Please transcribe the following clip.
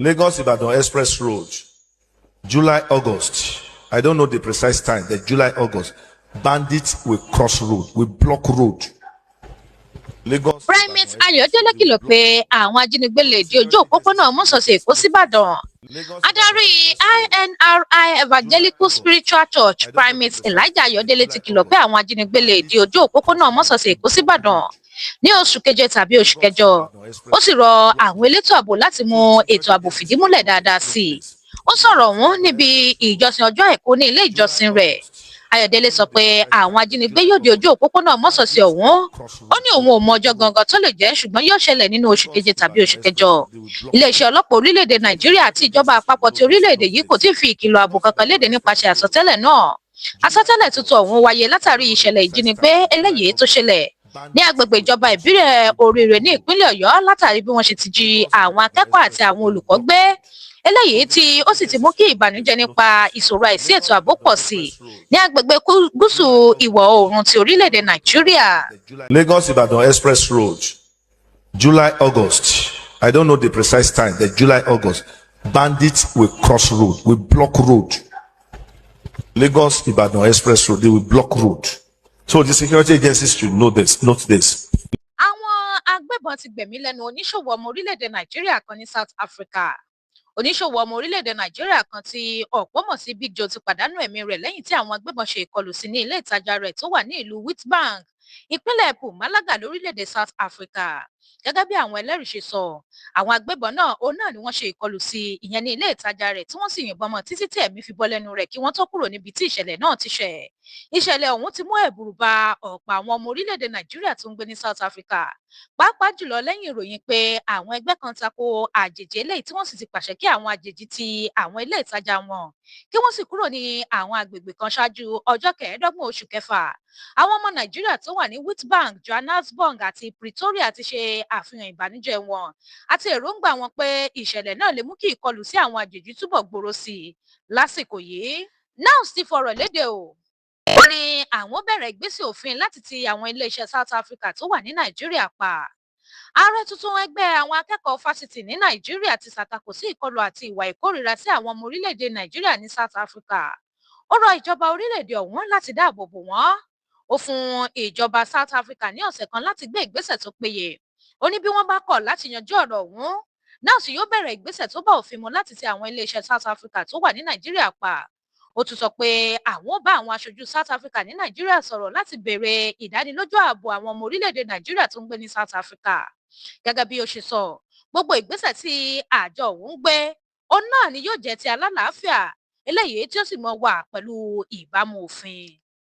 Lagos Ibadan Express Road, July, August. I don't know the precise time, the July, August. Bandits will cross road, will block road. Lagos. Primate Ayọ̀délé kìlọ̀ pé àwọn ajínigbé lè di ojú òpópónà mọ́sọ̀ọ̀sẹ̀ Èkó síbàdàn. Adarí INRI Evangelical Spiritual Church, Primate Elijah Ayọ̀délé, ti kìlọ̀ pé àwọn ajínigbé lè di ojú òpópónà mọ́sọ̀ọ̀sẹ̀ Èkó síbàdàn ní oṣù keje tàbí oṣù kẹjọ. Ó sì rọ àwọn elétò ààbò láti mú ètò ààbò fìdí múlẹ̀ dáadáa sí i. Ó sọ̀rọ̀ ọ̀hún níbi ìjọsìn ọjọ́ Àìkú ní ilé ìjọsìn rẹ̀. Ayọ̀délé sọ pé àwọn ajínigbé yóò di ojú òpópónà mọ́sọ̀ọ̀sẹ̀ ọ̀hún. Ó ní òun ò mọ ọjọ́ gangan tó lè jẹ́, ṣùgbọ́n yóò ṣẹlẹ̀ nínú oṣù keje tàbí oṣù kẹjọ. Iléeṣẹ́ ọlọ́pàá orílẹ̀-èdè Nàìjíríà àti ìjọba àpapọ̀ ti orílẹ̀-èdè yìí kò tíì fi ìkìlọ̀ ààbò kankan léde nípasẹ̀ àsọtẹ́lẹ̀ náà. Àsọtẹ́lẹ̀ tuntun ọ̀hún wáyé látàrí ìṣẹ̀lẹ̀ ìjínigbé eléyìí tó ṣẹlẹ̀ ní agbègbè ìjọba ìbílẹ̀ Oríire ní ìpínlẹ̀ Ọ̀yọ́, látàrí bí wọ́n ṣe ti jí àwọn akẹ́kọ̀ọ́ àti àwọn olùkọ́ gbé, eléyìí tí ó sì ti mú kí ìbànújẹ́ nípa ìṣòro àìsí ètò ààbò pọ̀ sí i ní agbègbè gúúsù ìwọ̀ oòrùn ti orílẹ̀-èdè Nàìjíríà. Lagos Ibadan Express Road, July, August. I don't know the precise time, the July, August. Bandits will cross road, will block road. Lagos Ibadan Express Road, they will block road. So the security agencies should know this, note this. Àwọn agbébọn ti gbẹ̀mí lẹ́nu oníṣòwò ọmọ orílẹ̀-èdè Nàìjíríà kan ní South Africa. Oníṣòwò ọmọ orílẹ̀-èdè Nàìjíríà kan tí ọ̀pọ̀ mọ̀ sí Big Joe ti pàdánù ẹ̀mí rẹ̀ lẹ́yìn tí àwọn agbébọn ṣe ìkọlù sí ní ilé ìtajà rẹ̀ tó wà ní ìlú Witbank, ìpínlẹ̀ Mpumalanga, lórílẹ̀-èdè South Africa. Gẹ́gẹ́ bí àwọn ẹlẹ́rìí ṣe sọ, àwọn agbébọn náà, òun náà ni wọ́n ṣe ìkọlù sí, ìyẹn ní ilé ìtajà rẹ̀, tí wọ́n sì yìnbọn mọ́ títí tí ẹ̀mí fi bọ́ lẹ́nu rẹ̀ kí wọ́n tó kúrò níbi tí ìṣẹ̀lẹ̀ náà ti ṣẹ̀. Ìṣẹ̀lẹ̀ ọ̀hún ti mú ẹ̀bùrù ba ọ̀pọ̀ àwọn ọmọ orílẹ̀-èdè Nàìjíríà tó ń gbé ní South Africa, pàápàá jùlọ lẹ́yìn ìròyìn pé àwọn ẹgbẹ́ kan tako àjèjì, eléyìí tí wọ́n sì ti pàṣẹ kí àwọn àjèjì ti àwọn ilé ìtajà wọn, kí wọ́n sì kúrò ní àwọn agbègbè kan ṣáájú ọjọ́ 25 oṣù kẹfà. Àwọn ọmọ Nàìjíríà tó wà ní Witbank, Johannesburg àti Pretoria ti ṣe àfihàn ìbànújẹ́ wọn àti èròǹgbà wọn pé ìṣẹ̀lẹ̀ náà lè mú kí ìkọlù sí àwọn àjèjì túbọ̀ gbòòrò sí i lásìkò yìí. NANS ti fọ̀rọ̀ léde o. Ó ní àwọn bẹ̀rẹ̀ ìgbésẹ̀ òfin láti ti àwọn iléeṣẹ́ South Africa tó wà ní Nàìjíríà pa. Ààrẹ tuntun ẹgbẹ́ àwọn akẹ́kọ̀ọ́ fásitì ní Nàìjíríà ti ṣàtakò sí ìkọlù àti ìwà ìkórìíra sí àwọn ọmọ orílẹ̀-èdè Nàìjíríà ní South Africa. Ó rọ ìjọba orílẹ̀-èdè ọ̀hún láti dáàbò bò wọ́n. Ó fún ìjọba South Africa ní ọ̀sẹ̀ kan láti gbé ìgbésẹ̀ tó péye. Ó ní bí wọ́n bá kọ̀ láti yanjú ọ̀rọ̀ ọ̀hún, NANS yóò bẹ̀rẹ̀ ìgbésẹ̀ tó bá òfin mu láti ti àwọn iléeṣẹ́ South Africa tó wà ní Nàìjíríà pa. Ó tún sọ pé àwọn ó bá àwọn aṣojú South Africa ní Nàìjíríà sọ̀rọ̀ láti béèrè ìdánilójú ààbò àwọn ọmọ orílẹ̀-èdè Nàìjíríà tó ń gbé ní South Africa. Gẹ́gẹ́ bí ó ṣe sọ, gbogbo ìgbésẹ̀ tí àjọ òun ń gbé, òun náà ni yóò jẹ́ ti alálàáfíà, eléyìí tí ó sì mọ wà pẹ̀lú ìbámu òfin.